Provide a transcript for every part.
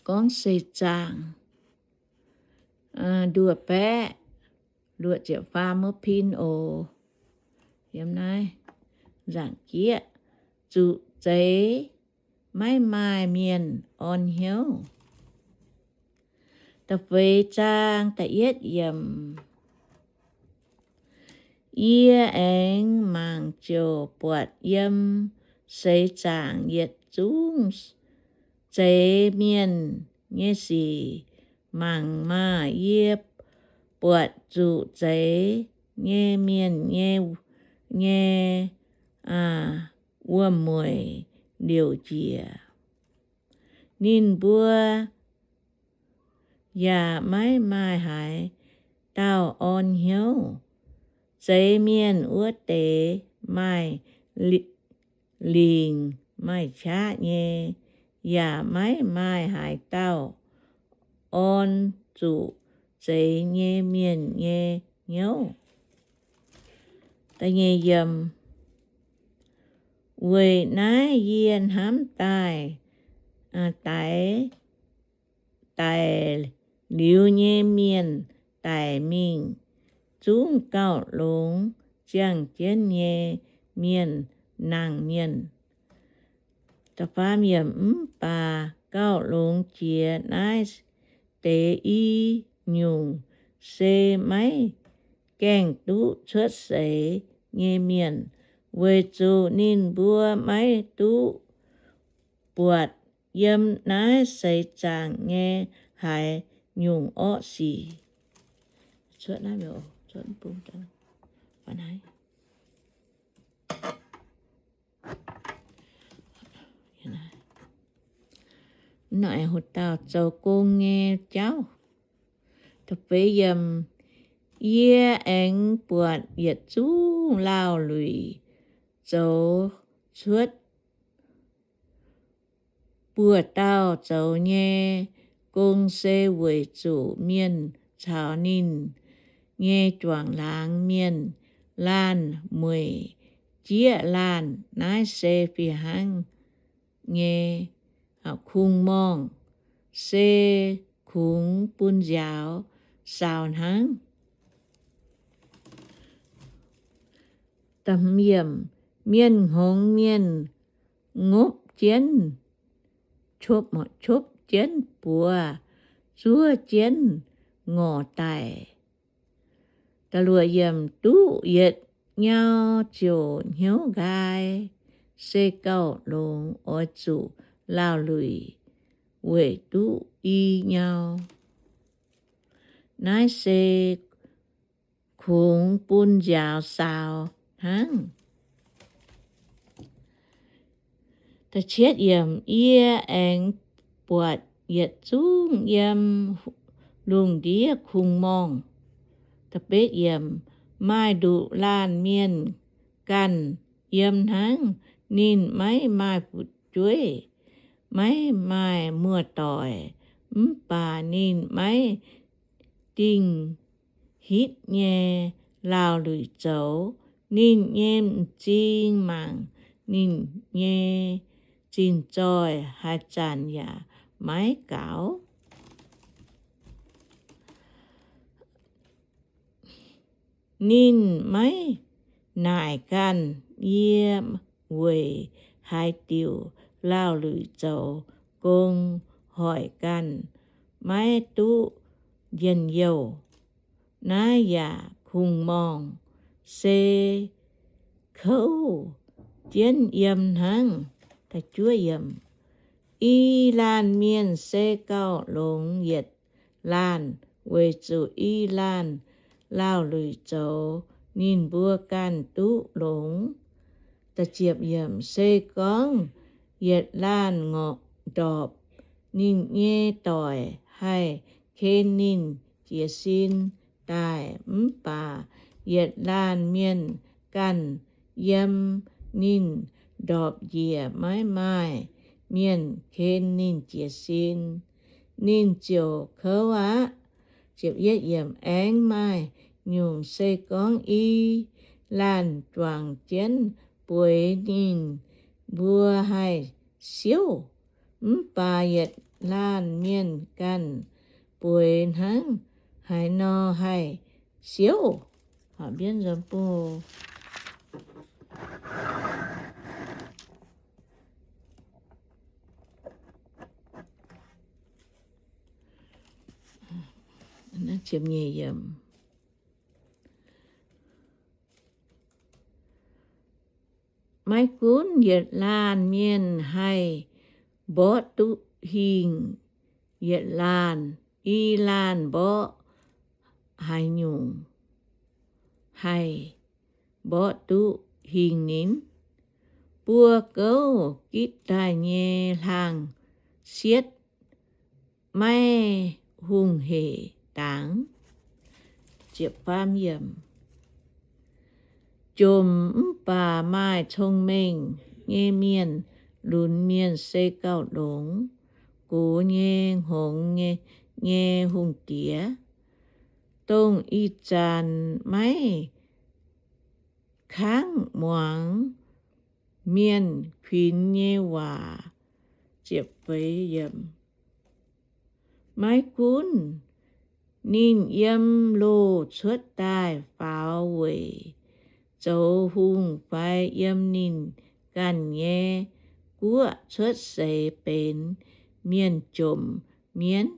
gorngv seix zaangc, nduoh baeqv, luoqc ziepc faam wuov pin oc. Yiem naaiv nzaangc jieqv, zuqc zeix maiv maaih mienh orn hnyouv. Da'feix zaang da'yietv yiemc. Yie aengx mangc ziouc buatc yiem seix zaangc yietc zungv zeix mienh nyei sic. Mangc maah! Yie buatc zuqc zeix nyei mienh nyei, nyei wuom-mueic liouc njiec. Ninh mbuo yaac maiv maaih haaix dauh orn hnyouv. Zeix mienh wuov deix maaih lingc maaih qaqv nyei, yaac maiv maaih haaix dauh orn zuqc zeix nyei mienh nyei hnyouv. Weic naaiv yie hnamv daaih, daix daic liuz nyei mienh daic mingh, zungv gauh longx ziangh jienv nyei mienh nangh mienh. Mv baac gauh longx jiex naaiv deix i nyungc se maiv gaengh duqv cuotv seix nyei mienh, weic zuqc ninh mbuo maiv duqv buatc yiem naaiv seix zaangc nyei haaix nyungc orqv sic. Zoux gong nyei jauv. Yie aengx buatc yietc zungv laauh luic zoux cuotv buoz-dauh zoux nyei gong se weic zuqc mienh caux ninh nyei juangc laangz mienh laanh mueic jieqv laanh. Naaiv se fih hnangv nyei kungx-morngh, se kungx bun nziaaux saaux hnangv. Mienh hngongx mienh ngopv jienv, qopv, qopv jienv buoz, zuov jienv ngorc daic. Duqv yietc nyau ziouc hnyouv nqaai, se gauh longx oix zuqc laauh luic weic duqv i nyau. Naaiv se kungx bun nziaaux saaux hnangv. Yie aengx buatc yietc zungv yiem lungh ndiev kungx-morngh. Maaih nduqc laanh mienh ganh yiem hnangv. Ninh maiv maaih fu'jueiv, maiv maaih muoz-doic, mv baac ninh maiv dingh hitv nyei laauh luic zoux. Ninh nyei m'zing mangc ninh nyei zinh zoih haaix zanc yaac maiv gaux. Ninh maiv naaic ganh yie weic haaix diuc laauh luic zoux gong hoic ganh maiv duqv njien-youh. Naaiv yaac kungx-morngh se kouv jienv yiem hnangv. I laanh mienh se gauh longx yietc laanh, weic zuqc i laanh laauh luic zoux ninh mbuo ganh duqv longx. Se gorngv yietc laanh ngorc ndorpc, ninh nyei doic haih ken ninh jiez sin daaih. Mv baac yietc laanh mienh ganh yiem, ninh ndorpc njiec maiv maaih mienh ken ninh jiez sin, ninh ziouc kouv aqv. Aengx maaih nyungc se gorngv i laanh juangc jienv bueix ninh mbuo haih siouv. Mv baac yietc laanh mienh ganh bueix hnangv haaix nor haih siouv. Maiv gunv yietc laanh mienh haih mborqv duqv hingh yietc laanh, i laanh mborqv haaix nyungc haih mborqv duqv hingh ninh? Buo gouv gitv daaih nyei hlaang-sietv maiv hungh heic dangx. Jomc mv baac maaih cong-mengh nyei mienh, lunx mienh se gauh longx. Gox nyei hngongx nyei hungh diex, dongh ih zanc maiv kangv muangx mienh kuinx nyei waac. Maiv gunv ninh yiem loh cuotv daaih faaux weic zoux hungh fai yiem ninh ganh nyei guoqv cuotv seix benx mienh jomc mienv.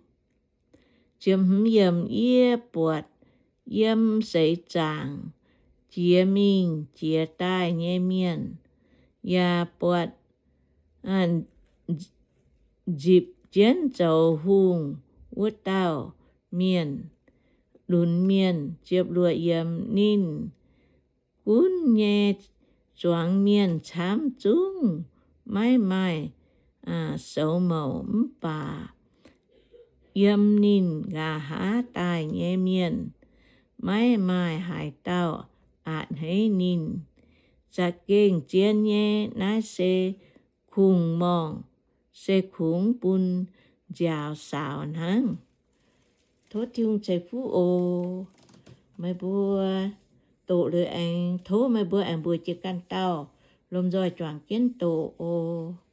Yie buatc yiem seix zaangc jiex mingh jiex daaih nyei mienh, yaac buatc nzipc jienv zoux hungh wuov dauh mienh, lunx mienh. Ninh gunv nyei zuangx mienh camv zungv maiv maaih soux mouc, mv baac yiem ninh nqa'haav daaih nyei mienh maiv maaih haaix dauh a'hneiv ninh. Za'gengh zien nyei, naaiv se kungx-morngh, se kungx bun nziaaux saaux hnangv. Tov Tin-Hungh ceix fuqv oc. Meih mbuo doqc liuz aengx tov meih mbuo aengx mbuox jiex ganh dauh lomh nzoih juangc jienv doqc oc.